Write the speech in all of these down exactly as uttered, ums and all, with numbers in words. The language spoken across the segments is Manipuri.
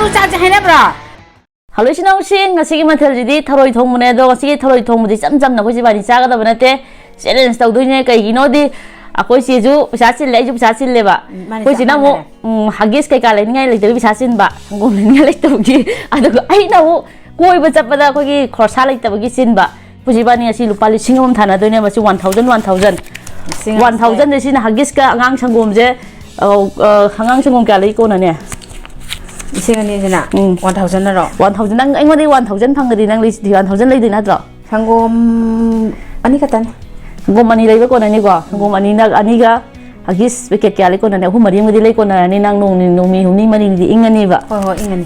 ꯆꯥꯁꯦ ꯍꯥꯏꯅꯕ꯭ꯔꯣ? ꯍꯜꯂꯣ ꯏꯆꯤꯟ ꯏꯅꯥꯎꯁꯤꯡ, ꯉꯁꯤꯒꯤ ꯃꯊꯦꯜꯁꯤꯗꯤ ꯊꯔꯣꯏ ꯊꯣꯡꯕꯅꯦ꯫ ꯑꯗꯣ ꯉꯁꯤꯒꯤ ꯊꯔꯣꯏ ꯊꯣꯡꯕꯗꯤ ꯏꯆꯝ ꯆꯝꯅ ꯑꯩꯈꯣꯏ ꯏꯕꯥꯅꯤ ꯆꯥꯒꯗꯕ ꯅꯠꯇꯦ, ꯆꯦꯂꯦꯟꯖ ꯇꯧꯗꯣꯏꯅꯦ꯫ ꯀꯩꯒꯤꯅꯣꯗꯤ ꯑꯩꯈꯣꯏ ꯆꯦꯁꯨ ꯄꯩꯁꯥ ꯆꯤꯜꯂꯦ, ꯑꯩꯁꯨ ꯄꯩꯁꯥ ꯆꯤꯜꯂꯦꯕ꯫ ꯃꯥꯅꯦ, ꯑꯩꯈꯣꯏ ꯆꯞ ꯆꯦꯅ ꯑꯃꯨꯛ ꯃꯥꯟꯅꯔꯦ꯫ ꯎꯝ, ꯍꯒꯤꯁ ꯀꯩꯀꯥ ꯂꯩꯅꯤꯡꯉꯥꯏ ꯂꯩꯇꯕꯒꯤ ꯄꯩꯁꯥ ꯆꯤꯟꯕ, ꯁꯪꯒꯣꯝ ꯂꯩꯅꯤꯡꯉꯥꯏ ꯂꯩꯇꯕꯒꯤ꯫ ꯑꯗꯨꯒ ꯑꯩꯅ ꯑꯃꯨꯛ ꯀꯣꯏꯕ ꯆꯠꯄꯗ ꯑꯩꯈꯣꯏꯒꯤ ꯈꯣꯔꯁꯥ ꯂꯩꯇꯕꯒꯤ ꯆꯤꯟꯕ꯫ ꯑꯩꯈꯣꯏ ꯏꯕꯥꯅꯤ ꯉꯁꯤ ꯂꯨꯄꯥ ꯂꯤꯁꯤꯡ ꯑꯃ ꯊꯥꯅꯗꯣꯏꯅꯦꯕ꯫ ꯁꯤ ꯋꯥꯟ ꯊꯥꯎꯖꯟ, ꯋꯥꯟ ꯊꯥꯎꯖꯟ꯫ ꯂꯤꯁꯤꯡ ꯑꯃ ꯋꯥꯟ ꯊꯥꯎꯖꯟꯁꯦ ꯁꯤꯅ ꯍꯒꯤꯁꯀ ꯑꯉꯥꯡ ꯁꯪꯒꯣꯝꯁꯦ꯫ ꯑꯧ, ꯑ, ꯑꯉꯥꯡ ꯁꯪꯒꯣꯝ ꯀꯌꯥ ꯂꯩ ꯀꯣꯟꯅꯅꯦ? ꯂꯤꯁꯤꯡ ꯑꯅꯤꯁꯤꯅ ꯎꯝ꯫ ꯋꯥꯟ ꯊꯥꯎꯖꯟ ꯅꯔꯣ? ꯋꯥꯟ ꯊꯥꯎꯖꯟ, ꯅꯪ ꯑꯩꯉꯣꯟꯗꯒꯤ ꯋꯥꯟ ꯊꯥꯎꯖꯟ ꯐꯪꯒꯗꯤ ꯅꯪ ꯂꯤꯁꯤꯡ ꯋꯥꯟ ꯊꯥꯎꯖꯟ ꯂꯩꯗꯣꯏ ꯅꯠꯇ꯭ꯔꯣ? ꯁꯪꯒꯣꯝ ꯑꯅꯤ ꯈꯛꯇꯅꯤ꯫ ꯁꯪꯒꯣꯝ ꯑꯅꯤ ꯂꯩꯕ ꯀꯣꯟꯅꯅꯤꯀꯣ? ꯁꯪꯒꯣꯝ ꯑꯅꯤꯅ, ꯑꯅꯤꯒ ꯍꯒꯤꯁ ꯄꯦꯀꯦꯠ ꯀꯌꯥ ꯂꯩ ꯀꯣꯟꯅꯅꯤ? ꯑꯍꯨꯝ ꯃꯔꯤ ꯑꯃꯒꯗꯤ ꯂꯩ ꯀꯣꯟꯅꯔꯅꯤ, ꯅꯪ ꯅꯣꯡ ꯅꯤ-, ꯅꯣꯡ ꯅꯤ-, ꯍꯨꯝꯅꯤ ꯃꯔꯤꯅꯤꯗꯤ ꯏꯪꯉꯅꯤꯕ꯫ ꯍꯣꯏ, ꯍꯣꯏ, ꯏꯪꯉꯅꯤ꯫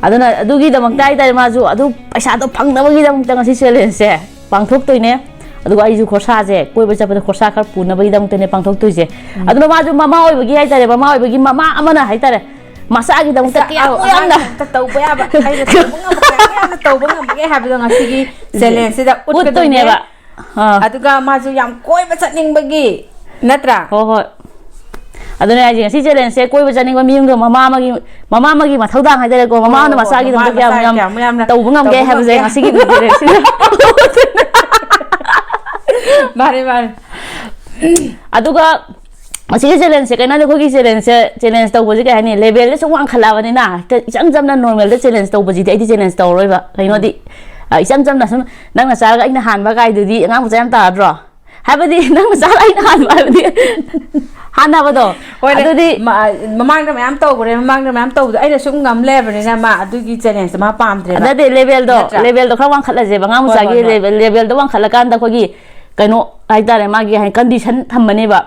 ꯑꯗꯨꯅ ꯑꯗꯨꯒꯤꯗꯃꯛꯇ ꯍꯥꯏꯇꯥꯔꯦ, ꯃꯥꯁꯨ ꯑꯗꯨ ꯄꯩꯁꯥꯗꯣ ꯐꯪꯅꯕꯒꯤꯗꯃꯛꯇ ꯉꯁꯤ ꯆꯦꯂꯦꯟꯖꯁꯦ ꯄꯥꯡꯊꯣꯛꯇꯣꯏꯅꯦ꯫ ꯑꯗꯨꯒ ꯑꯩꯁꯨ ꯈꯣꯔꯁꯥꯁꯦ, ꯀꯣꯏꯕ ꯆꯠꯄꯗ ꯈꯣꯔꯁꯥ ꯈꯔ ꯄꯨꯅꯕꯒꯤꯗꯃꯛꯇꯅꯦ ꯄꯥꯡꯊꯣꯛꯇꯣꯏꯁꯦ꯫ ꯎꯝ꯫ ꯑꯗꯨꯅ ꯃꯥꯁꯨ ꯃꯃꯥ ꯑꯣꯏꯕꯒꯤ ꯍꯥꯏꯇꯥꯔꯦ, ꯃꯃꯥ ꯑꯣꯏꯕꯒꯤ ꯃꯃꯥ ꯑꯃꯅ ꯍꯥꯏꯇꯥꯔꯦ, ꯃꯆꯥꯒꯤꯗꯃꯛꯇ ꯃꯆꯥ, ꯀꯌꯥꯝ ꯑꯧ, ꯌꯥꯝꯅ ꯑꯉꯥꯡꯒꯤꯗꯃꯛꯇ ꯇꯧꯕ ꯌꯥꯕ, ꯑꯩꯅ ꯇꯧꯕ ꯉꯝꯕ ꯀꯌꯥꯝ ꯌꯥꯝꯅ ꯇꯧꯕ ꯉꯝꯒꯦ ꯍꯥꯏꯕꯗꯣ ꯉꯁꯤꯒꯤ ꯆꯦꯂꯦꯟꯖꯁꯤꯗ ꯎꯠꯀꯗꯣꯏꯅꯦ꯫ ꯎꯠꯇꯣꯏꯅꯦꯕ꯫ ꯑꯥ꯫ ꯑꯗꯨꯒ ꯃꯥꯁꯨ ꯌꯥꯝ ꯀꯣꯏꯕ ꯆꯠꯅꯤꯡꯕꯒꯤ, ꯅꯠꯇ꯭ꯔꯥ? ꯍꯣꯏ, ꯍꯣꯏ꯫ ꯑꯗꯨꯅꯦ ꯍꯥꯏꯁꯦ, ꯉꯁꯤ ꯆꯦꯂꯦꯟꯖꯁꯦ ꯀꯣꯏꯕ ꯆꯠꯅꯤꯡꯕ ꯃꯤ ꯑꯃꯒ ꯃꯃꯥ ꯑꯃꯒꯤ, ꯃꯃꯥ ꯑꯃꯒꯤ ꯃꯊꯧꯗꯥꯡ ꯍꯥꯏꯇꯥꯔꯦꯀꯣ, ꯃꯃꯥ ꯍꯣꯏ, ꯑꯃꯅ ꯍꯣꯏ, ꯍꯣꯏ꯫ ꯃꯆꯥꯒꯤꯗꯃꯛꯇ ꯃꯃꯥ ꯀꯌꯥꯝ ꯃꯆꯥ ꯌꯥꯝ ꯀꯌꯥꯃꯨꯛ ꯌꯥꯝꯅ ꯇꯧꯕ ꯉꯝꯒꯦ ꯇꯧꯕ ꯍꯥꯏꯕꯁꯦ ꯉꯝꯒꯦ꯫ ꯉꯁꯤꯒꯤ ꯆꯦꯂꯦꯟꯖꯁꯤꯗ꯫ ꯃꯥꯅꯦ, ꯃꯥꯅꯦ꯫ ꯑꯗꯨꯒ ꯑꯁꯤꯒꯤ ꯆꯦꯂꯦꯟꯖꯁꯦ ꯀꯩꯅꯣꯗꯤ, ꯑꯩꯈꯣꯏꯒꯤ ꯆꯦꯂꯦꯟꯖꯁꯦ, ꯆꯦꯂꯦꯟꯖ ꯇꯧꯕꯁꯦ ꯀꯩ ꯍꯥꯏꯅꯤ, ꯂꯦꯚꯦꯜꯁꯦ ꯁꯨꯝ ꯋꯥꯡꯈꯠꯂꯛꯑꯕꯅꯤꯅ ꯍꯦꯛꯇ ꯏꯆꯝ ꯆꯝꯅ ꯅꯣꯔꯃꯦꯜꯗ ꯆꯦꯂꯦꯟꯖ ꯇꯧꯕꯁꯤꯗꯤ ꯑꯩꯗꯤ ꯆꯦꯂꯦꯟꯖ ꯇꯧꯔꯣꯏꯕ꯫ ꯀꯩꯅꯣꯗꯤ, ꯎꯝ꯫ ꯑ, ꯏꯆꯝ ꯆꯝꯅ ꯁꯨꯝ ꯅꯪꯅ ꯆꯥꯔꯒ ꯑꯩꯅ ꯍꯥꯟꯕ ꯀꯥꯏꯗꯨꯗꯤ ꯑꯉꯥꯡ ꯃꯆꯥ ꯌꯥꯝ ꯇꯥꯗ꯭ꯔꯣ? ꯍꯥꯏꯕꯗꯤ ꯅꯪꯅ ꯆꯥꯔꯒ ꯑꯩꯅ ꯍꯥꯟꯕ ꯍꯥꯏꯕꯗꯤ ꯍꯥꯟꯅꯕꯗꯣ꯫ ꯍꯣꯏꯅꯦ, ꯑꯗꯨꯗꯤ ꯃ-, ꯃꯃꯥꯡꯗ ꯃꯌꯥꯝ ꯇꯧꯈ꯭ꯔꯦ, ꯃꯃꯥꯡꯗ ꯃꯌꯥꯝ ꯇꯧꯕꯗꯣ ꯑꯩꯅ ꯁꯨꯝ ꯉꯝ ꯂꯩꯔꯕꯅꯤꯅ ꯃꯥ ꯑꯗꯨꯒꯤ ꯆꯦꯂꯦꯟꯖꯇꯣ ꯃꯥ ꯄꯥꯝꯗ꯭ꯔꯦꯕ꯫ ꯅꯠꯇꯦ, ꯂꯦꯚꯦꯜꯗꯣ, ꯅꯠꯇ꯭ꯔꯥ? ꯂꯦꯚꯦꯜꯗꯣ ꯈꯔ ꯋꯥꯡꯈꯠꯂꯁꯦꯕ꯫ ꯑꯉꯥꯡ ꯍꯣꯏ, ꯃꯆꯥꯒꯤ ꯍꯣꯏ, ꯍꯣꯏ꯫ ꯂꯦꯚꯦꯜ, ꯂꯦꯚꯦꯜꯗꯣ ꯋꯥꯡꯈꯠꯂꯀꯥꯟꯗ ꯑꯩꯈꯣꯏꯒꯤ ꯀꯩꯅꯣ ꯍꯥꯏꯇꯥꯔꯦ, ꯃꯥꯒꯤ ꯍꯥꯏ ꯀꯟꯗꯤꯁꯟ ꯊꯝꯃꯅꯦꯕ꯫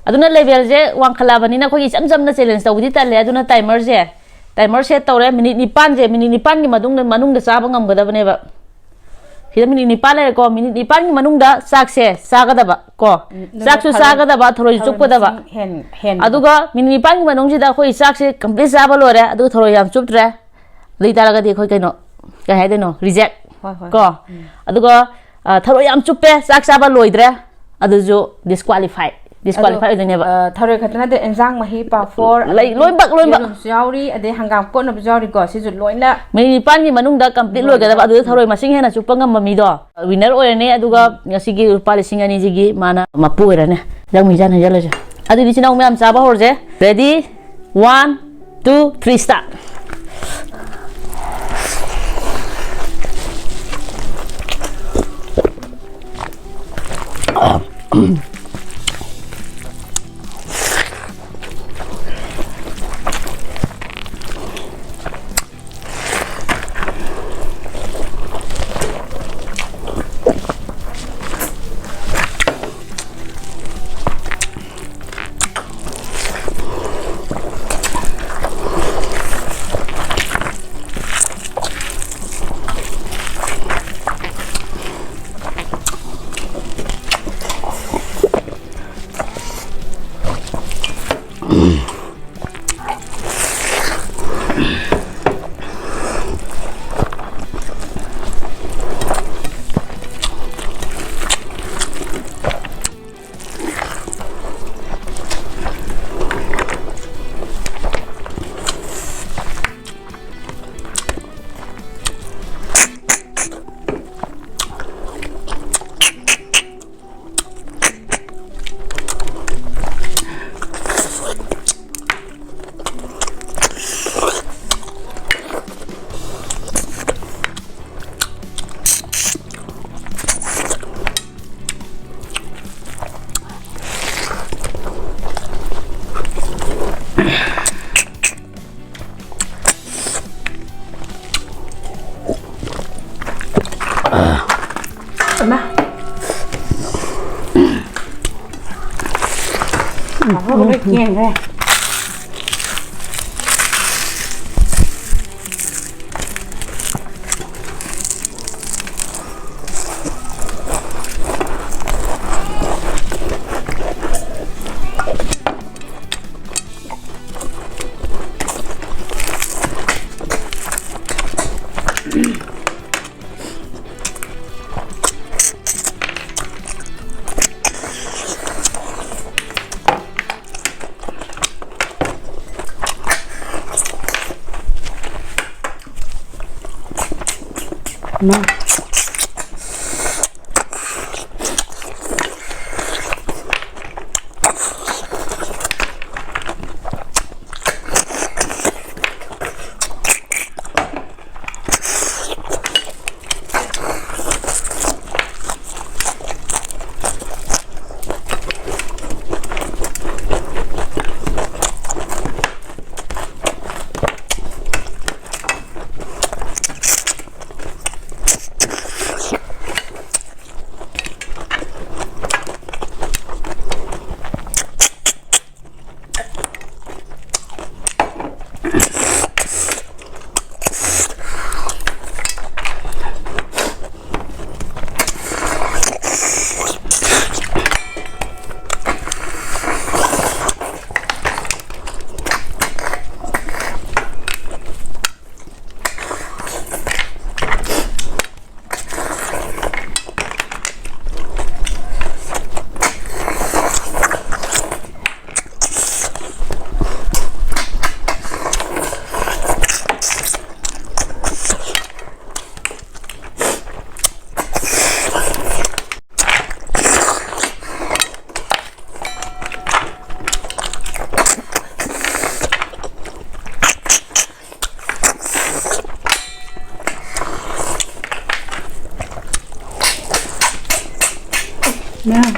ꯑꯗꯨꯅ ꯂꯦꯚꯦꯜꯁꯦ ꯋꯥꯡꯈꯠꯂꯛꯑꯕꯅꯤꯅ ꯑꯩꯈꯣꯏꯒꯤ ꯏꯆꯝ ꯆꯝꯅ ꯆꯦꯂꯦꯟꯖ ꯇꯧꯕꯗꯤ ꯇꯜꯂꯦ꯫ ꯑꯗꯨꯅ ꯇꯥꯏꯃꯔꯁꯦ, ꯇꯥꯏꯃꯔ ꯁꯦꯠ ꯇꯧꯔꯦ꯫ ꯃꯤꯅꯤꯠ ꯅꯤꯄꯥꯟꯁꯦ, ꯃꯤꯅꯤꯠ ꯅꯤꯄꯥꯟꯒꯤ ꯃꯅꯨꯡꯗ, ꯃꯅꯨꯡꯗ ꯆꯥꯕ ꯉꯝꯒꯗꯕꯅꯦꯕ꯫ ꯁꯤꯗ ꯃꯤꯅꯤꯠ ꯅꯤꯄꯥꯟ ꯂꯩꯔꯦꯀꯣ꯫ ꯃꯤꯅꯤꯠ ꯅꯤꯄꯥꯟꯒꯤ ꯃꯅꯨꯡꯗ ꯆꯥꯛꯁꯦ ꯆꯥꯒꯗꯕ ꯀꯣ꯫ ꯎꯝ, ꯑꯗꯨꯒ ꯆꯥꯛꯁꯨ ꯊꯔꯣꯏ, ꯆꯥꯒꯗꯕ, ꯊꯔꯣꯏꯁꯨ ꯊꯔꯣꯏ ꯆꯨꯞꯀꯗꯕ꯫ ꯃꯁꯤꯡ ꯍꯦꯟ-, ꯍꯦꯟꯕꯗꯣ꯫ ꯑꯗꯨꯒ ꯃꯤꯅꯤꯠ ꯅꯤꯄꯥꯟꯒꯤ ꯃꯅꯨꯡꯁꯤꯗ ꯑꯩꯈꯣꯏ ꯆꯥꯛꯁꯦ ꯀꯝꯄ꯭ꯂꯤꯠ ꯆꯥꯕ ꯂꯣꯏꯔꯦ, ꯑꯗꯨꯒ ꯊꯔꯣꯏ ꯌꯥꯝ ꯆꯨꯞꯇ꯭ꯔꯦ꯫ ꯑꯗꯨ ꯑꯣꯏ ꯇꯥꯔꯒꯗꯤ ꯑꯩꯈꯣꯏ ꯀꯩꯅꯣ, ꯀꯩ ꯍꯥꯏꯗꯣꯏꯅꯣ, ꯔꯤꯖꯦꯛ ꯍꯣꯏ, ꯍꯣꯏ, ꯀꯣ꯫ ꯍꯣꯏ꯫ ꯎꯝ꯫ ꯑꯗꯨꯒ, ꯑ, ꯊꯔꯣꯏ ꯌꯥꯝ ꯆꯨꯞꯄꯦ, ꯆꯥꯛ ꯆꯥꯕ ꯂꯣꯏꯗ꯭ꯔꯦ, ꯑꯗꯨꯁꯨ ꯗꯤꯁꯀ꯭ꯋꯥꯂꯤꯐꯥꯏ꯫ ꯗꯤꯁꯀ꯭ꯋꯥꯂꯤꯐꯥꯏ ꯑꯣꯏꯗꯣꯏꯅꯦꯕ꯫ ꯑ, ꯊꯔꯣꯏ ꯈꯛꯇ ꯅꯠꯇꯦ, ꯑꯦꯟꯖꯥꯡ ꯃꯍꯤ, ꯄꯥꯐꯣꯔ, ꯂꯩ, ꯑꯗꯒꯤ ꯂꯣꯏꯅꯃꯛ, ꯂꯣꯏꯅꯃꯛ꯫ ꯌꯦꯔꯨꯝꯁꯨ ꯌꯥꯎꯔꯤ, ꯑꯗꯩ ꯍꯪꯒꯥꯝ ꯀꯣꯠꯅꯕꯁꯨ ꯌꯥꯎꯔꯤꯀꯣ꯫ ꯁꯤꯁꯨ ꯂꯣꯏꯅ ꯃꯤꯅꯤꯠ ꯅꯤꯄꯥꯟꯒꯤ ꯃꯅꯨꯡꯗ ꯀꯝꯄ꯭ꯂꯤꯠ ꯂꯣꯏꯒꯗꯕ, ꯂꯣꯏꯒꯗꯕ꯫ ꯑꯗꯨꯗ ꯊꯔꯣꯏ ꯃꯁꯤꯡ ꯍꯦꯟꯅ ꯆꯨꯞꯄ ꯉꯝꯕ ꯃꯤꯗꯣ ꯋꯤꯅꯔ ꯑꯣꯏꯔꯅꯤ꯫ ꯑꯗꯨꯒ ꯉꯁꯤꯒꯤ ꯂꯨꯄꯥ ꯂꯤꯁꯤꯡ ꯑꯅꯤꯁꯤꯒꯤ ꯃꯥꯅ ꯃꯄꯨ ꯑꯣꯏꯔꯅꯤ꯫ ꯍꯤꯟꯖꯥꯡ ꯃꯍꯤ ꯆꯥꯅ ꯍꯩꯖꯜꯂꯁꯦ꯫ ꯑꯗꯨꯗꯤ ꯏꯆꯤꯟ ꯏꯅꯥꯎ ꯃꯌꯥꯝ ꯆꯥꯕ ꯍꯧꯔꯁꯦ꯫ Ready? One, two, three, start. ꯑꯃ꯫ ꯃꯍꯥꯎ ꯂꯣꯏ ꯀꯦꯟꯈ꯭ꯔꯦ꯫ ꯏꯃꯥ꯫ ꯃꯌꯥꯝ꯫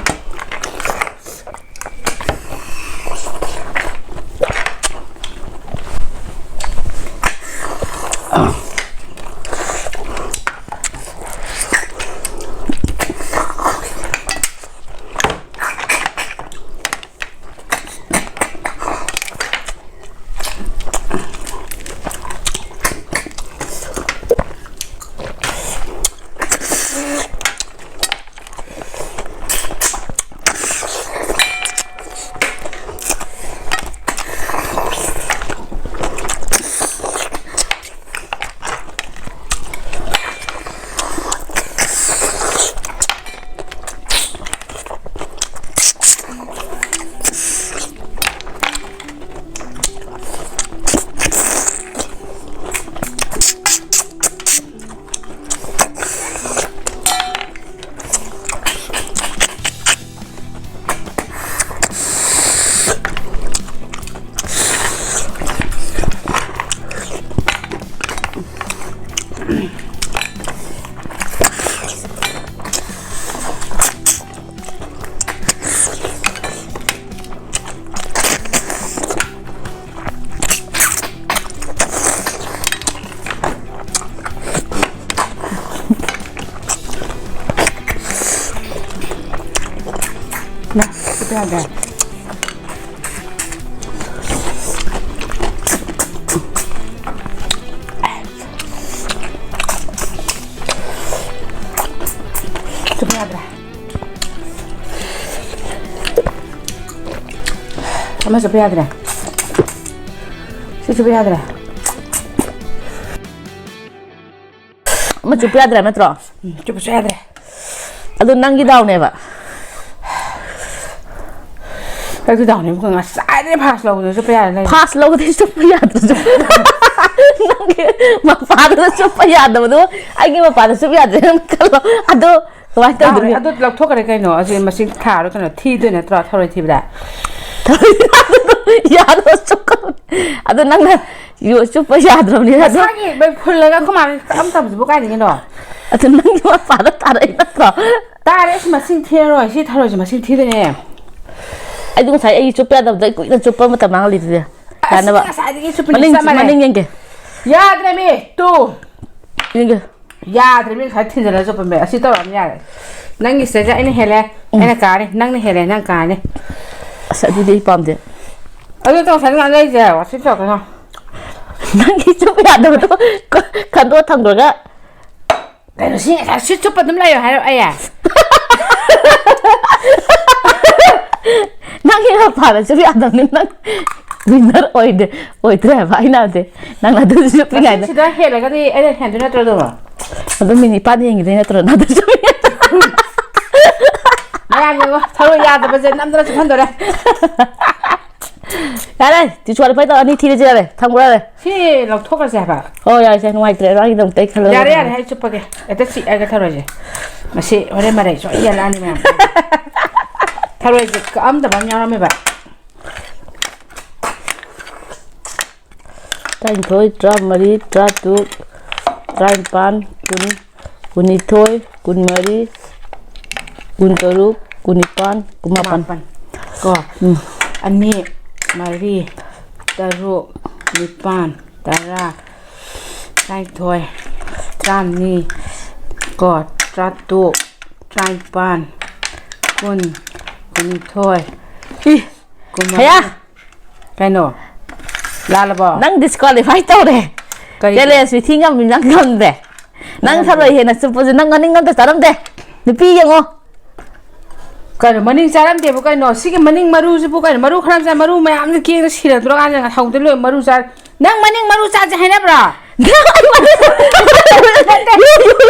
ꯌꯥꯗ꯭ꯔꯦ꯫ ꯆꯨꯞꯄ ꯌꯥꯗ꯭ꯔꯦ꯫ ꯑꯃ ꯆꯨꯞꯄ ꯌꯥꯗ꯭ꯔꯦ꯫ ꯁꯤ ꯆꯨꯞꯄ ꯌꯥꯗ꯭ꯔꯦ꯫ ꯑꯃ ꯆꯨꯞꯄ ꯌꯥꯗ꯭ꯔꯦ ꯅꯠꯇ꯭ꯔꯣ? ꯎꯝ, ꯆꯨꯞꯄꯁꯨ ꯌꯥꯗ꯭ꯔꯦ꯫ ꯑꯗꯨ ꯅꯪꯒꯤ ꯗꯥꯎꯅꯦꯕ꯫ ꯑꯩꯒꯤ ꯗꯥꯎꯅꯦꯕ, ꯉꯁꯥꯏꯗꯩ ꯐꯥꯁ ꯂꯧꯕꯗꯣ ꯆꯨꯞꯄ ꯌꯥꯔꯦ ꯂꯩꯔꯦ꯫ ꯐꯥꯁ ꯂꯧꯕꯗꯤ ꯆꯨꯞꯄ ꯌꯥꯗ꯭ꯔꯁꯨ꯫ ꯅꯪꯒꯤ ꯃꯄꯥꯗꯨꯗ ꯆꯨꯞꯄ ꯌꯥꯗꯕꯗꯣ ꯑꯩꯒꯤ ꯃꯄꯥꯗ ꯆꯨꯞ ꯌꯥꯗ꯭ꯔꯦ ꯅꯪ ꯈꯜꯂꯣ꯫ ꯑꯗꯣ ꯀꯃꯥꯏꯅ ꯇꯧꯗꯣꯏꯅꯣ? ꯑꯗꯨ ꯂꯧꯊꯣꯛꯈ꯭ꯔꯦ ꯀꯩꯅꯣ꯫ ꯑꯁꯤ ꯃꯁꯤꯡ ꯊꯥꯔꯣ ꯀꯩꯅꯣ꯫ ꯊꯤꯗꯣꯏ ꯅꯠꯇ꯭ꯔꯣ ꯊꯔꯣꯏ ꯊꯤꯕꯗ? ꯌꯥꯗꯕ ꯆꯨꯞꯀ-, ꯑꯗꯣ ꯅꯪꯅ ꯌꯣ-, ꯆꯨꯞꯄ ꯌꯥꯗ꯭ꯔꯕꯅꯤꯅ ꯑꯗꯣ꯫ ꯃꯁꯥꯒꯤ ꯂꯣꯏ ꯐꯨꯜꯂꯒ ꯑꯩꯈꯣꯏ ꯃꯥꯅ ꯀꯛꯑꯝ ꯇꯝꯕꯁꯤꯕꯨ ꯀꯥꯏꯗꯒꯤꯅꯣ? ꯑꯗꯨ ꯅꯪꯒꯤ ꯃꯄꯥꯗ ꯇꯥꯔꯛꯏ ꯅꯠꯇ꯭ꯔꯣ? ꯇꯥꯔꯦ, ꯑꯁ, ꯃꯁꯤꯡ ꯊꯤꯔꯔꯣꯏ꯫ ꯁꯤ ꯊꯔꯣꯏꯁꯦ ꯃꯁꯤꯡ ꯊꯤꯗꯣꯏꯅꯦ꯫ ꯑꯩꯗꯤ ꯉꯁꯥꯏ ꯑꯩꯒꯤ ꯆꯨꯞꯄ ꯌꯥꯗꯕꯗꯣ ꯑꯩ ꯀꯨꯏꯅ ꯆꯨꯞꯄ ꯃꯇꯝ ꯃꯥꯡꯍꯜꯂꯤꯗꯨꯗꯤ꯫ ꯑꯁ, ꯌꯥꯅꯕ꯫ ꯉꯁꯥꯏꯗꯒꯤ ꯆꯨꯞꯄꯤꯅꯦ, ꯃꯅꯤꯡ, ꯆꯞ ꯃꯥꯟꯅꯩ꯫ ꯃꯅꯤꯡ ꯌꯦꯡꯒꯦ꯫ ꯌꯥꯗ꯭ꯔꯦꯃꯤ, ꯇꯨ꯫ ꯌꯦꯡꯒꯦ꯫ ꯌꯥꯗ꯭ꯔꯦꯃꯤ, ꯉꯁꯥꯏ ꯊꯤꯟꯖꯤꯜꯂꯒ ꯆꯨꯞꯄꯝꯃꯦ꯫ ꯑꯁꯤ ꯇꯧꯔꯛꯑꯕꯅꯤ, ꯌꯥꯔꯦ꯫ ꯅꯪꯒꯤ ꯁꯤꯗꯩꯁꯤꯗ ꯑꯩꯅ ꯍꯦꯜꯂꯦ, ꯎꯝ꯫ ꯑꯩꯅ ꯀꯥꯔꯦ, ꯅꯪꯅ ꯍꯦꯜꯂꯦ, ꯅꯪ ꯀꯥꯔꯅꯤ꯫ ꯑꯁ, ꯑꯗꯨꯗꯤ ꯑꯩ ꯄꯥꯝꯗꯦ꯫ ꯑꯗꯨ ꯇꯧꯁꯟ ꯀꯥꯟꯗ ꯑꯩꯁꯦ ꯋꯥꯊꯤ ꯇꯧꯔꯛꯀꯅꯣ꯫ ꯅꯪꯒꯤ ꯆꯨꯞꯄ ꯌꯥꯗꯕꯗꯣ ꯈꯟꯗꯣꯛꯑ ꯊꯝꯈ꯭ꯔꯒ꯫ ꯀꯩꯅꯣ, ꯁꯤ ꯉꯁꯥꯏ ꯁꯤ ꯆꯨꯞꯄ ꯑꯗꯨꯝ ꯂꯩꯌꯣ ꯍꯥꯏꯔꯣ ꯑꯩ? ꯅꯪꯒꯤ ꯃꯄꯥꯗ ꯆꯨꯞꯄ ꯌꯥꯗꯕꯅꯤ, ꯅꯪ ꯋꯤꯟꯅꯔ ꯑꯣꯏꯗꯦ, ꯑꯣꯏꯗ꯭ꯔꯦ ꯍꯥꯏꯕ ꯑꯩꯅ ꯍꯥꯏꯕꯗꯤ꯫ ꯅꯪ ꯑꯗꯨꯁꯨ ꯆꯨꯞꯄꯤꯉꯩꯗ꯫ ꯃꯁꯤꯡꯁꯤꯗ ꯍꯦꯜꯂꯒꯗꯤ ꯑꯩꯅ ꯍꯦꯟꯗꯣꯏ ꯅꯠꯇ꯭ꯔꯣ ꯑꯗꯨꯝ? ꯑꯗꯨꯝ ꯃꯤꯅꯤꯠ ꯅꯤꯄꯥꯟ ꯌꯦꯡꯈꯤꯗꯣꯏ ꯅꯠꯇ꯭ꯔꯣ ꯅꯪ ꯑꯗꯨ ꯆꯨꯞꯄꯤꯉꯩꯗ? ꯃꯌꯥꯝ ꯌꯦꯡꯉꯣ, ꯊꯔꯣꯏ ꯌꯥꯗꯕꯁꯦ ꯅꯝꯗꯅ ꯆꯨꯞꯍꯟꯗꯣꯔꯦ꯫ ꯌꯥꯔꯦ, disqualify ꯇꯧꯔ ꯑꯅꯤ ꯊꯤꯔꯁꯤ ꯌꯥꯔꯦ, ꯊꯝꯈ꯭ꯔꯣ ꯌꯥꯔꯦ꯫ ꯁꯤ ꯂꯧꯊꯣꯛꯈ꯭ꯔꯁꯦ ꯍꯥꯏꯕ꯫ ꯍꯣꯏ, ꯌꯥꯔꯦꯁꯦ, ꯅꯨꯡꯉꯥꯏꯇ꯭ꯔꯦ, ꯃꯥꯒꯤꯗꯃꯛꯇ ꯑꯩ ꯈꯜꯂꯒ ꯌꯥꯔꯦ, ꯌꯥꯔꯦ, ꯊꯝꯃꯦ꯫ ꯑꯩ ꯆꯨꯞꯄꯒꯦ꯫ ꯍꯦꯛꯇ ꯆꯤꯛꯑꯒ ꯊꯔꯣꯏꯁꯦ꯫ ꯃꯁꯤ ꯍꯣꯔꯦꯟ ꯃꯔꯩ ꯁꯣꯏ ꯌꯦꯜꯂꯛꯑꯅꯤ ꯃꯌꯥꯝ꯫ ꯊꯔꯣꯏꯁꯦ ꯀꯛꯑꯝꯗꯕ ꯑꯃ ꯌꯥꯎꯔꯝꯃꯦꯕ꯫ ꯇꯔꯥꯅꯤꯊꯣꯏ, ꯇꯔꯥꯃꯔꯤ, ꯇꯔꯥꯇꯔꯨꯛ, ꯇꯔꯥꯅꯤꯄꯥꯟ, ꯀꯨꯟ, ꯀꯨꯟꯅꯤꯊꯣꯏ, ꯀꯨꯟꯃꯔꯤ, ꯀꯨꯟꯇꯔꯨꯛ, ꯀꯨꯟꯅꯤꯄꯥꯟ, ꯀꯨꯟꯃꯥꯄꯟ꯫ ꯃꯥꯄꯟ꯫ ꯀꯣ꯫ ꯎꯝ꯫ ꯑꯅꯤ, ꯃꯔꯤ, ꯇꯔꯨꯛ, ꯅꯤꯄꯥꯟ, ꯇꯔꯥ, ꯇꯔꯥꯅꯤꯊꯣꯏ, ꯇꯔꯥꯃꯔꯤ, ꯀꯣ, ꯇꯔꯥꯇꯔꯨꯛ, ꯇꯔꯥꯅꯤꯄꯥꯟ, ꯀꯨꯟ, ꯀꯨꯟꯅꯤꯊꯣꯏ꯫ ꯏ, ꯀꯨꯟꯃꯉꯥ꯫ ꯍꯌꯥ! ꯀꯩꯅꯣ? ꯂꯥꯜꯂꯕꯣ? ꯅꯪ disqualify ꯇꯧꯔꯦ꯫ ꯀꯔꯤꯒꯤ? Challenge ꯃꯤꯊꯤ ꯉꯝꯃꯤ ꯅꯪ ꯉꯝꯗ꯭ꯔꯦ꯫ ꯅꯪ ꯉꯝꯗ꯭ꯔꯦ꯫ ꯊꯔꯣꯏ ꯍꯦꯟꯅ ꯆꯨꯞꯄꯁꯨ ꯅꯪ ꯃꯅꯤꯡ ꯑꯝꯇ ꯆꯥꯔꯝꯗꯦ꯫ ꯅꯨꯄꯤ ꯌꯦꯡꯉꯣ꯫ ꯀꯩꯅꯣ ꯃꯅꯤꯡ ꯆꯥꯔꯝꯗꯦꯕꯨ ꯀꯩꯅꯣ? ꯁꯤꯒꯤ ꯃꯅꯤꯡ ꯃꯔꯨꯁꯤꯕꯨ ꯀꯩꯅꯣ? ꯃꯔꯨ ꯈꯔ ꯆꯥ-, ꯃꯔꯨ ꯃꯌꯥꯝꯁꯦ ꯀꯦꯡꯅ ꯁꯤꯔꯗ꯭ꯔꯣ ꯀꯥꯟꯁꯤꯗ ꯍꯧꯗ ꯂꯣꯏ ꯃꯔꯨ ꯆꯥꯔ-, ꯅꯪ ꯃꯅꯤꯡ ꯃꯔꯨ ꯆꯥꯁꯦ ꯍꯥꯏꯅꯕ꯭ꯔꯣ? ꯅꯠꯇꯦ,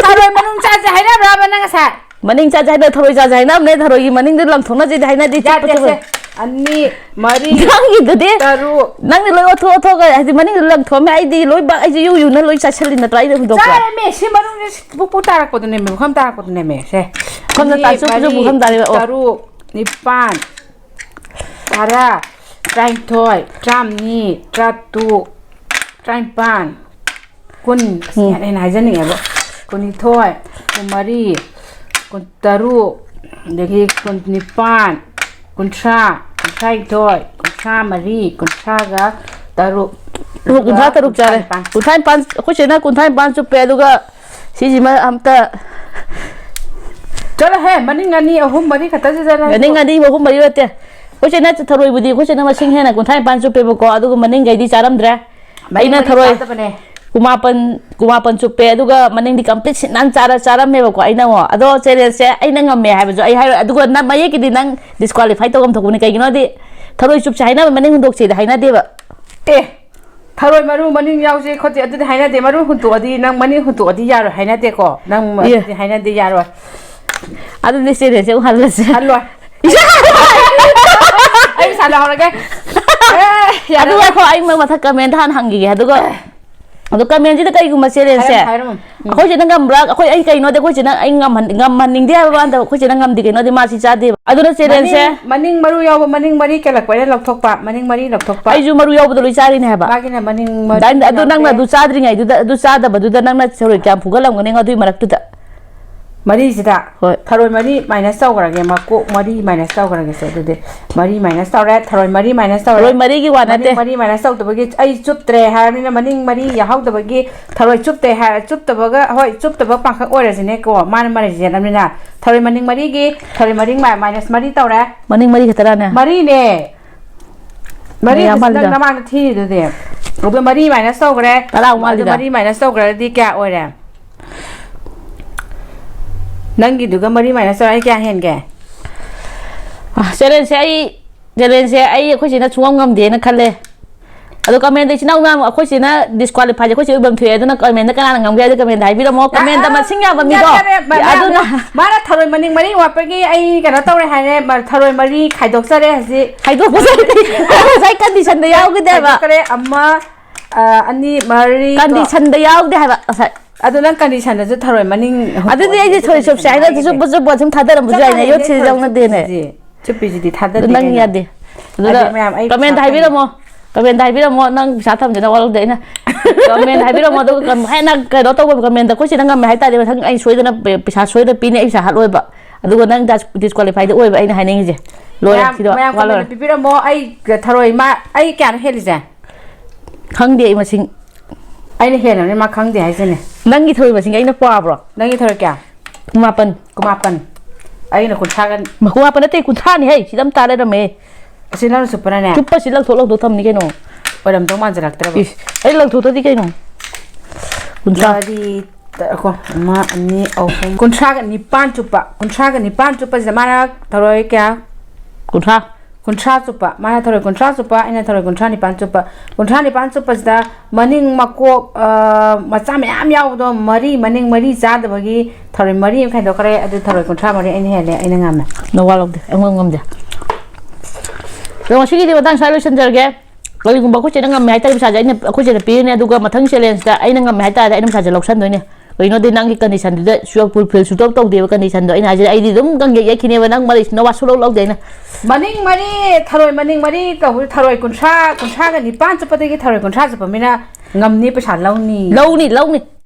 ꯊꯔꯣꯏ ꯃꯅꯨꯡ ꯆꯥꯁꯦ ꯍꯥꯏꯅꯕ꯭ꯔꯕ ꯅꯪ ꯉꯁꯥꯏ? ꯃꯅꯤꯡ ꯆꯥꯁꯦ ꯍꯥꯏꯅ ꯊꯔꯣꯏ ꯆꯥꯁꯦ ꯍꯥꯏꯅꯕꯅꯦ, ꯊꯔꯣꯏꯒꯤ ꯃꯅꯤꯡꯗ ꯂꯪꯊꯣꯛꯅꯁꯤꯗꯤ ꯍꯥꯏꯅꯗꯦ, ꯌꯥꯗꯦ, ꯆꯨꯞꯄ ꯆꯨꯞꯄ꯫ ꯁꯦ꯫ ꯑꯅꯤ, ꯃꯔꯤ, ꯅꯪꯒꯤꯗꯨꯗꯤ ꯇꯔꯨꯛ꯫ ꯅꯪꯗꯤ ꯂꯣꯏ ꯑꯣꯠꯊꯣꯛ ꯑꯣꯠꯊꯣꯛꯑꯒ ꯍꯥꯏꯗꯤ ꯃꯅꯤꯡꯗ ꯂꯪꯊꯣꯛꯑꯝꯃꯦ, ꯑꯩꯗꯤ ꯂꯣꯏ ꯕꯥ-, ꯑꯩꯁꯨ ꯌꯨ ꯌꯨꯅ ꯂꯣꯏ ꯆꯥꯁꯤꯜꯂꯤ ꯅꯠꯇ꯭ꯔꯣ ꯑꯩꯅ ꯍꯨꯟꯗꯣꯛꯄ? ꯆꯥꯔꯝꯃꯦ, ꯁꯤ ꯃꯅꯨꯡꯁꯦ ꯄꯨꯛ ꯄꯨꯛ ꯇꯥꯔꯛꯄꯗꯨꯅꯦꯃꯦ, ꯄꯨꯈꯝ ꯇꯥꯔꯛꯄꯗꯨꯅꯦꯃꯦ, ꯁꯦ꯫ ꯄꯨꯈꯝꯗ ꯑꯅꯤ, ꯇꯥꯔꯛꯄꯁꯨ ꯃꯔꯤ, ꯄꯨꯈꯝ ꯇꯥꯔꯛꯑꯦ, ꯑꯣ꯫ ꯇꯔꯨꯛ, ꯅꯤꯄꯥꯟ, ꯇꯔꯥ, ꯇꯔꯥꯅꯤꯊꯣꯏ, ꯇꯔꯥꯃꯔꯤ, ꯇꯔꯥꯇꯔꯨꯛ, ꯇꯔꯥꯅꯤꯄꯥꯟ, ꯀꯨꯟ, ꯑꯁ, ꯎꯝ꯫ ꯌꯥꯔꯦ, ꯑꯩꯅ ꯍꯥꯏꯖꯅꯤꯡꯉꯦꯕ꯫ ꯀꯨꯟꯅꯤꯊꯣꯏ, ꯀꯨꯟꯃꯔꯤ, ꯀꯨꯟꯇꯔꯨꯛ, ꯑꯗꯒꯤ ꯀꯨꯟꯅꯤꯄꯥꯟ, ꯀꯨꯟꯊ꯭ꯔꯥ, ꯀꯨꯟꯊ꯭ꯔꯥꯅꯤꯊꯣꯏ, ꯀꯨꯟꯊ꯭ꯔꯥꯃꯔꯤ, ꯀꯨꯟꯊ꯭ꯔꯥꯒ ꯇꯔꯨꯛ, ꯑꯣ, ꯀꯨꯟꯊ꯭ꯔꯥ ꯇꯔꯨꯛ ꯆꯥꯔꯦ꯫ ꯀꯨꯟꯊ꯭ꯔꯥ ꯅꯤꯄꯥꯟ꯫ ꯀꯨꯟꯊ꯭ꯔꯥ ꯅꯤꯄꯥꯟ, ꯑꯩꯈꯣꯏ ꯆꯦꯅ ꯀꯨꯟꯊ꯭ꯔꯥ ꯅꯤꯄꯥꯟ ꯆꯨꯞꯄꯦ, ꯑꯗꯨꯒ ꯁꯤꯁꯤꯃ ꯑꯝꯇ ꯆꯠꯂꯣꯍꯦ, ꯃꯅꯤꯡ ꯑꯅꯤ, ꯑꯍꯨꯝ, ꯃꯔꯤ ꯈꯛꯇꯁꯤꯗ ꯅꯪꯁꯨ꯫ ꯃꯅꯤꯡ ꯑꯅꯤ, ꯑꯍꯨꯝ, ꯃꯔꯤ ꯅꯠꯇꯦ꯫ ꯑꯩꯈꯣꯏ ꯆꯦꯅ ꯊꯔꯣꯏꯕꯨꯗꯤ, ꯑꯩꯈꯣꯏ ꯆꯦꯅ ꯃꯁꯤꯡ ꯍꯦꯟꯅ ꯀꯨꯟꯊ꯭ꯔꯥ ꯅꯤꯄꯥꯟ ꯆꯨꯞꯄꯦꯕꯀꯣ, ꯑꯗꯨꯒ ꯃꯅꯤꯡꯈꯩꯗꯤ ꯆꯥꯔꯝꯗ꯭ꯔꯦ꯫ ꯃꯔꯤ ꯑꯩꯅ ꯃꯔꯤ ꯊꯔꯣꯏ ꯆꯥꯗꯕꯅꯦ꯫ ꯀꯨꯟꯃꯥꯄꯟ, ꯀꯨꯟꯃꯥꯄꯟ ꯆꯨꯞꯄꯦ, ꯑꯗꯨꯒ ꯃꯅꯤꯡꯗꯤ complete ꯁꯤꯠ ꯅꯥꯟ ꯆꯥꯔ-, ꯆꯥꯔꯝꯃꯦꯕꯀꯣ꯫ ꯑꯩꯅ ꯑꯃꯨꯛ, ꯑꯗꯣ challengeꯁꯦ ꯑꯩꯅ ꯉꯝꯃꯦ ꯍꯥꯏꯕꯁꯨ ꯑꯩ ꯍꯥꯏꯔꯣꯏ, ꯑꯗꯨꯒ ꯅ-, ꯃꯌꯦꯛꯀꯤꯗꯤ ꯅꯪ disqualify ꯇꯧꯐꯝ ꯊꯣꯛꯄꯅꯤ꯫ ꯀꯩꯒꯤꯅꯣꯗꯤ ꯊꯔꯣꯏ ꯆꯨꯞꯁꯦ ꯍꯥꯏꯅꯕ, ꯃꯅꯤꯡ ꯍꯨꯟꯗꯣꯛꯁꯦꯗꯤ ꯍꯥꯏꯅꯗꯦꯕ꯫ ꯑꯦ, ꯊꯔꯣꯏ ꯃꯔꯨ ꯃꯅꯤꯡ ꯌꯥꯎꯁꯦ ꯈꯣꯠꯁꯦ ꯑꯗꯨꯗꯤ ꯍꯥꯏꯅꯗꯦ꯫ ꯃꯔꯨ ꯍꯨꯟꯇꯣꯛꯑꯗꯤ, ꯅꯪ ꯃꯅꯤꯡ ꯍꯨꯟꯇꯣꯛꯑꯗꯤ ꯌꯥꯔꯣꯏ ꯍꯥꯏꯅꯗꯦꯀꯣ꯫ ꯅꯪ ꯏꯌꯦ꯫ ꯑꯗꯨꯗꯤ ꯍꯥꯏꯅꯗꯦ, ꯌꯥꯔꯣꯏ꯫ ꯑꯗꯨꯗꯤ challengeꯁꯦ ꯑꯃꯨꯛ ꯍꯜꯂꯁꯦ꯫ ꯍꯜꯂꯣꯏ꯫ ꯑꯩ ꯄꯩꯁꯥ ꯂꯧꯍꯧꯔꯒꯦ꯫ ꯑꯦ, ꯌꯥꯔꯦ꯫ ꯑꯗꯨ ꯉꯥꯏꯈꯣ, ꯑꯩ ꯃꯊꯛ commentꯇ ꯍꯥꯟꯅ ꯍꯪꯈꯤꯒꯦ꯫ ꯑꯗꯨꯒ, ꯑꯗꯣ commentꯁꯤꯗ ꯀꯩꯒꯨꯝꯕ challengeꯁꯦ ꯍꯥꯏꯔꯝꯃꯨ, ꯍꯥꯏꯔꯝꯃꯨ꯫ ꯎꯝ꯫ ꯑꯩꯈꯣꯏ ꯆꯦꯅ ꯉꯝꯕ꯭ꯔꯥ? ꯑꯩꯈꯣꯏ, ꯑꯩ ꯀꯩꯅꯣꯗꯤ ꯑꯩꯈꯣꯏ ꯆꯦꯅ ꯑꯩ ꯉꯝꯍꯟ-, ꯉꯝꯍꯟꯅꯤꯡꯗꯦ ꯍꯥꯏꯕ ꯋꯥ ꯅꯠꯇꯕ, ꯑꯩꯈꯣꯏ ꯆꯦꯅ ꯉꯝꯗꯦ, ꯀꯩꯅꯣꯗꯤ ꯃꯥ ꯁꯤ ꯆꯥꯗꯦꯕ꯫ ꯑꯗꯨꯅ challengeꯁꯦ ꯃꯅꯤꯡ, ꯃꯅꯤꯡ ꯃꯔꯨ ꯌꯥꯎꯕ, ꯃꯅꯤꯡ ꯃꯔꯤ ꯀꯦꯜꯂꯛꯄ, ꯑꯩꯅ ꯂꯧꯊꯣꯛꯄ, ꯃꯅꯤꯡ ꯃꯔꯤ ꯂꯧꯊꯣꯛꯄ꯫ ꯑꯩꯁꯨ ꯃꯔꯨ ꯌꯥꯎꯕꯗꯣ ꯂꯣꯏ ꯆꯥꯔꯤꯅꯦ ꯍꯥꯏꯕ꯫ ꯃꯥꯒꯤꯅ ꯃꯅꯤꯡ ꯃꯔꯨ ꯗꯥꯏꯅ-, ꯑꯗꯨ ꯅꯪꯅ ꯌꯥꯎꯗꯦ꯫ ꯑꯗꯨ ꯆꯥꯗ꯭ꯔꯤꯉꯩꯗꯨꯗ, ꯑꯗꯨ ꯆꯥꯗꯕꯗꯨꯗ ꯅꯪꯅ ꯊꯔꯣꯏ ꯀꯌꯥꯝ ꯐꯨꯒꯠꯂꯝꯒꯅꯤ ꯑꯗꯨꯏ ꯃꯔꯛꯇꯨꯗ? ꯃꯔꯤꯁꯤꯗ ꯍꯣꯏ꯫ ꯊꯔꯣꯏ ꯃꯔꯤ ꯃꯥꯏꯅꯁ ꯇꯧꯈ꯭ꯔꯒꯦ, ꯃꯀꯣꯛ ꯃꯔꯤ ꯃꯥꯏꯅꯁ ꯇꯧꯈ꯭ꯔꯒꯦꯁꯦ꯫ ꯑꯗꯨꯗꯤ ꯃꯔꯤ ꯃꯥꯏꯅꯁ ꯇꯧꯔꯦ, ꯊꯔꯣꯏ ꯃꯔꯤ ꯃꯥꯏꯅꯁ ꯇꯧꯔꯦ꯫ ꯊꯔꯣꯏ ꯃꯔꯤꯒꯤ ꯋꯥ ꯃꯅꯤꯡ ꯅꯠꯇꯦ꯫ ꯃꯔꯤ ꯃꯥꯏꯅꯁ ꯇꯧꯗꯕꯒꯤ ꯑꯩ ꯆꯨꯞꯇ꯭ꯔꯦ ꯍꯥꯏꯔꯕꯅꯤꯅ, ꯃꯅꯤꯡ ꯃꯔꯤ ꯌꯥꯍꯧꯗꯕꯒꯤ ꯊꯔꯣꯏ ꯆꯨꯞꯇꯦ ꯍꯥꯏꯔ, ꯆꯨꯞꯇꯕꯒ, ꯍꯣꯏ, ꯆꯨꯞꯇꯕ ꯄꯥꯡꯈꯛ ꯑꯣꯏꯔꯁꯤꯅꯦꯀꯣ, ꯃꯥꯅ ꯃꯔꯩ ꯆꯦꯗꯕꯅꯤꯅ꯫ ꯊꯔꯣꯏ ꯃꯅꯤꯡ ꯃꯔꯤꯒꯤ, ꯊꯔꯣꯏ ꯃꯔꯤ ꯃꯥꯏ-, ꯃꯥꯏꯅꯁ ꯃꯔꯤ ꯇꯧꯔꯦ꯫ ꯃꯅꯤꯡ ꯃꯔꯤ ꯈꯛꯇꯔꯥꯅꯦ? ꯃꯔꯤꯅꯦ꯫ ꯃꯔꯤ ꯃꯌꯥꯝ ꯍꯧꯖꯤꯛ ꯅꯪ ꯃꯥꯜꯂꯤꯗ꯫ ꯅꯃꯥꯡꯗ ꯊꯤꯔꯤꯗꯨꯗꯤ꯫ ꯑꯗꯣ ꯃꯔꯤ ꯃꯥꯏꯅꯁ ꯇꯧꯈ꯭ꯔꯦ꯫ ꯇꯔꯥꯃꯨꯛ ꯑꯗꯨ ꯃꯥꯜꯂꯤꯗ꯫ ꯃꯔꯤ ꯃꯥꯏꯅꯁ ꯇꯧꯈ꯭ꯔꯗꯤ ꯀꯌꯥ ꯑꯣꯏꯔꯦ? ꯅꯪꯒꯤꯗꯨꯒ ꯃꯔꯤ ꯃꯥꯏꯅꯁ ꯇꯧꯔꯦ, ꯑꯩ ꯀꯌꯥ ꯍꯦꯟꯒꯦ? ꯆꯦꯂꯦꯟꯖꯁꯦ ꯑꯩ, ꯆꯦꯂꯦꯟꯖꯁꯦ ꯑꯩ ꯑꯩꯈꯣꯏ ꯆꯦꯅ ꯁꯨꯡꯉꯝ ꯉꯝꯗꯦꯅ ꯈꯜꯂꯦ꯫ ꯑꯗꯣ ꯀꯃꯦꯟꯗ ꯏꯆꯤꯟ ꯏꯅꯥꯎ ꯃꯌꯥꯝ, ꯑꯩꯈꯣꯏ ꯆꯦꯅ ꯗꯤꯁꯀ꯭ꯋꯥꯂꯤꯐꯥꯏꯁꯦ ꯑꯩꯈꯣꯏ ꯆꯦ ꯑꯣꯏꯐꯝ ꯊꯣꯛꯑꯦ꯫ ꯑꯗꯨꯅ ꯀꯃꯦꯟꯗ ꯀꯅꯥꯅ ꯉꯝꯒꯦ ꯍꯥꯏꯗꯣ ꯀꯃꯦꯟꯗ ꯍꯥꯏꯕꯤꯔꯝꯃꯣ꯫ ꯀꯃꯦꯟꯗ ꯑ, ꯃꯁꯤꯡ ꯌꯥꯝꯕ ꯃꯤꯗꯣ꯫ ꯌꯥꯔꯦ, ꯌꯥꯔꯦ, ꯃꯌꯥꯝ, ꯑꯗꯨꯅ ꯃꯥꯅ ꯊꯔꯣꯏ ꯃꯅꯤꯡ ꯃꯔꯤ ꯋꯥꯠꯄꯒꯤ ꯑꯩ ꯀꯩꯅꯣ ꯇꯧꯔꯦ ꯍꯥꯏꯔꯦ, ꯃ-, ꯊꯔꯣꯏ ꯃꯔꯤ ꯈꯥꯏꯗꯣꯛꯆꯔꯦ ꯍꯧꯖꯤꯛ꯫ ꯍꯥꯏꯗꯣꯛꯄꯁꯦ ꯉꯁꯥꯏ ꯀꯟꯗꯤꯁꯟꯗ ꯌꯥꯎꯈꯤꯗꯦꯕ꯫ ꯈꯥꯏꯗꯣꯛꯈ꯭ꯔꯦ, ꯑꯃ, ꯑ, ꯑꯅꯤ, ꯃꯔꯤ, ꯇꯣ-, ꯀꯟꯗꯤꯁꯟꯗ ꯌꯥꯎꯗꯦ ꯍꯥꯏꯕ ꯉꯁꯥꯏ꯫ ꯑꯗꯨ ꯅꯪ ꯀꯟꯗꯤꯁꯟꯗꯁꯨ ꯊꯔꯣꯏ ꯃꯅꯤꯡ ꯑꯗꯨꯗꯤ ꯑꯩꯗꯤ ꯊꯔꯣꯏ ꯆꯨꯞꯁꯦ ꯍꯥꯏꯅ ꯆꯨꯞꯄ ꯆꯨꯞꯄ ꯑꯗꯨꯝ ꯊꯥꯗꯔꯝꯕꯁꯨ ꯆꯞ ꯌꯥꯏꯅꯦ, ꯃꯥꯟꯅꯩꯅꯦ, ꯌꯣꯠꯁꯤꯗꯤ ꯊꯔꯣꯏ ꯌꯥꯎꯅꯗꯦꯅꯦ꯫ ꯆꯨꯞꯄꯤꯁꯤꯗꯤ, ꯆꯨꯞꯄꯤꯁꯤꯗꯤ ꯑꯗꯨ ꯊꯥꯗꯗꯦ ꯅꯪ ꯀꯩꯅꯣ꯫ ꯌꯥꯗꯦ꯫ ꯑꯗꯨꯗ ꯑꯗꯨ ꯃꯌꯥꯝ ꯑꯩ ꯄꯩꯁꯥ ꯀꯃꯦꯟꯗ ꯐꯪꯉꯦ꯫ ꯍꯥꯏꯕꯤꯔꯝꯃꯣ꯫ ꯀꯃꯦꯟꯗ ꯍꯥꯏꯕꯤꯔꯝꯃꯣ, ꯅꯪ ꯄꯩꯁꯥ ꯊꯝꯗꯅ ꯋꯥꯔꯧꯗꯦ ꯑꯩꯅ꯫ ꯀꯃꯦꯟ ꯍꯥꯏꯕꯤꯔꯝꯃꯣ, ꯑꯗꯨꯒ ꯀꯝ-, ꯍꯦꯟꯅ ꯀꯩꯅꯣ ꯇꯧꯕ ꯀꯃꯦꯟꯗ ꯑꯩꯈꯣꯏ ꯁꯤꯗ ꯉꯝꯃꯦ ꯍꯥꯏꯇꯥꯔꯗꯤ ꯃꯊꯪ ꯑꯩ ꯁꯣꯏꯗꯅ ꯄꯦ-, ꯄꯩꯁꯥ ꯁꯣꯏꯗꯅ ꯄꯤꯅꯤ, ꯑꯩ ꯄꯩꯁꯥ ꯍꯥꯠꯂꯣꯏꯕ꯫ ꯑꯗꯨꯒ ꯅꯪ ꯗꯥꯁ-, ꯗꯤꯁꯀ꯭ꯋꯥꯂꯤꯐꯥꯏꯗ ꯑꯣꯏꯕ ꯑꯩꯅ ꯍꯥꯏꯅꯤꯡꯉꯤꯁꯦ꯫ ꯂꯣꯏꯔꯦ, ꯃꯌꯥꯝ, ꯁꯤꯗ ꯃꯌꯥꯝ ꯋꯥ ꯂꯣꯏꯔꯦ꯫ ꯀꯃꯦꯟ ꯄꯤꯕꯤꯔꯝꯃꯣ, ꯑꯩ ꯊꯔꯣꯏ ꯃꯥ-, ꯑꯩ ꯀꯌꯥꯅꯣ ꯍꯦꯜꯂꯤꯁꯦ? ꯈꯪꯗꯦ ꯑꯩ ꯃꯁꯤꯡ꯫ ꯑꯩꯅ ꯍꯦꯜꯂꯕꯅꯤ, ꯃꯥ ꯈꯪꯗꯦ ꯍꯥꯏꯁꯤꯅꯦ꯫ ꯅꯪꯒꯤ ꯊꯔꯣꯏ ꯃꯁꯤꯡ ꯑꯩꯅ ꯄꯥꯕ꯭ꯔꯣ? ꯅꯪꯒꯤ ꯊꯔꯣꯏ ꯀꯌꯥ? ꯀꯨꯟꯃꯥꯄꯟ꯫ ꯀꯨꯟꯃꯥꯄꯟ꯫ ꯑꯩꯅ ꯀꯨꯟꯊ꯭ꯔꯥꯒ꯫ ꯃ-, ꯀꯨꯟꯃꯥꯄꯟ ꯅꯠꯇꯦ, ꯀꯨꯟꯊ꯭ꯔꯥꯅꯤ ꯍꯦ, ꯁꯤꯗ ꯑꯃ ꯇꯥ ꯂꯩꯔꯝꯃꯦ꯫ ꯑꯁꯤ ꯅꯪꯅ ꯆꯨꯞꯄꯅꯅꯦ? ꯆꯨꯞꯄꯁꯤ ꯂꯪꯊꯣꯛ ꯂꯪꯊꯣꯛ ꯊꯝꯅꯤ ꯀꯩꯅꯣ꯫ ꯑꯣꯏꯔꯝꯗꯧ ꯃꯥꯟꯁꯤꯜꯂꯛꯇ꯭ꯔꯕ꯫ ꯏꯁ, ꯑꯩ ꯂꯪꯊꯣꯛꯇꯗꯤ ꯀꯩꯅꯣ? ꯀꯨꯟꯊ꯭ꯔꯥ꯫ ꯃꯔꯤ, ꯇ-, ꯀꯣ, ꯑꯃ, ꯑꯅꯤ, ꯑꯍꯨꯝ꯫ ꯀꯨꯟꯊ꯭ꯔꯥꯒ ꯅꯤꯄꯥꯟ ꯆꯨꯞꯄ꯫ ꯀꯨꯟꯊ꯭ꯔꯥꯒ ꯅꯤꯄꯥꯟ ꯆꯨꯞꯄꯁꯤꯗ ꯃꯥꯅ ꯊꯔꯣꯏ ꯀꯌꯥ? ꯀꯨꯟꯊ꯭ꯔꯥ꯫ ꯀꯨꯟꯊ꯭ꯔꯥ ꯆꯨꯞꯄ꯫ ꯃꯥꯅ ꯊꯔꯣꯏ ꯀꯨꯟꯊ꯭ꯔꯥ ꯆꯨꯞꯄ, ꯑꯩꯅ ꯊꯔꯣꯏ ꯀꯨꯟꯊ꯭ꯔꯥ ꯅꯤꯄꯥꯟ ꯆꯨꯞꯄ꯫ ꯀꯨꯟꯊ꯭ꯔꯥ ꯅꯤꯄꯥꯟ ꯆꯨꯞꯄꯁꯤꯗ ꯃꯅꯤꯡ ꯃꯀꯣꯛ, ꯑ, ꯃꯆꯥ ꯃꯌꯥꯝ ꯌꯥꯎꯕꯗꯣ, ꯃꯔꯤ, ꯃꯅꯤꯡ ꯃꯔꯤ ꯆꯥꯗꯕꯒꯤ ꯊꯔꯣꯏ ꯃꯔꯤ ꯑꯃ ꯈꯥꯏꯗꯣꯛꯈ꯭ꯔꯦ꯫ ꯑꯗꯨ ꯊꯔꯣꯏ ꯀꯨꯟꯊ꯭ꯔꯥ ꯃꯔꯤ ꯑꯩꯅ ꯍꯦꯜꯂꯦ, ꯑꯩꯅ ꯉꯝꯃꯦ꯫ ꯅꯋꯥ ꯂꯧꯗꯦ, ꯑꯩꯉꯣꯟꯗ ꯉꯝꯗꯦ꯫ ꯑꯗꯣ ꯉꯁꯤꯒꯤꯗꯤ ꯃꯇꯥꯡ ꯁ꯭ꯋꯥꯏ ꯂꯣꯏꯁꯤꯟꯖꯔꯒꯦ꯫ ꯀꯔꯤꯒꯨꯝꯕ ꯑꯩꯈꯣꯏ ꯆꯦꯅ ꯉꯝꯃꯦ ꯍꯥꯏꯇꯥꯔꯗꯤ ꯄꯩꯁꯥꯁꯦ ꯑꯩꯅ, ꯑꯩꯈꯣꯏ ꯆꯦꯗ ꯄꯤꯔꯅꯤ, ꯑꯗꯨꯒ ꯃꯊꯪ ꯆꯦꯂꯦꯟꯖꯇ ꯑꯩꯅ ꯉꯝꯃꯦ ꯍꯥꯏꯇꯥꯔꯗꯤ ꯑꯩꯅ ꯄꯩꯁꯥꯁꯦ ꯂꯧꯁꯟꯗꯣꯏꯅꯦ꯫ ꯀꯩꯅꯣꯗꯤ ꯅꯪꯒꯤ ꯀꯟꯗꯤꯁꯟꯗꯨꯗ ꯁꯨ-, ꯐꯨꯜꯐꯤꯜ ꯁꯨꯡꯇꯧ ꯇꯧꯗꯦꯕ ꯀꯟꯗꯤꯁꯟꯗꯣ꯫ ꯑꯩꯅ ꯍꯥꯏꯁꯦ ꯑꯩꯗꯤ ꯑꯗꯨꯝ ꯀꯪꯒꯦ ꯌꯦꯛꯈꯤꯅꯦꯕ, ꯅꯪ ꯃꯔꯩ ꯅꯋꯥ ꯁꯨꯡꯂꯧ ꯂꯧꯗꯦ ꯑꯩꯅ꯫ ꯃꯅꯤꯡ ꯃꯔꯤ, ꯊꯔꯣꯏ ꯃꯅꯤꯡ ꯃꯔꯤ ꯀꯧꯕ ꯊꯔꯣꯏ ꯀꯨꯟꯊ꯭ꯔꯥ, ꯀꯨꯟꯊ꯭ꯔꯥꯒ ꯅꯤꯄꯥꯟ ꯆꯨꯞꯄꯗꯒꯤ ꯊꯔꯣꯏ ꯀꯨꯟꯊ꯭ꯔꯥ ꯆꯨꯞꯄ ꯃꯤꯅ ꯉꯝꯅꯤ, ꯄꯩꯁꯥ ꯂꯧꯅꯤ꯫ ꯂꯧꯅꯤ, ꯂꯧꯅꯤ꯫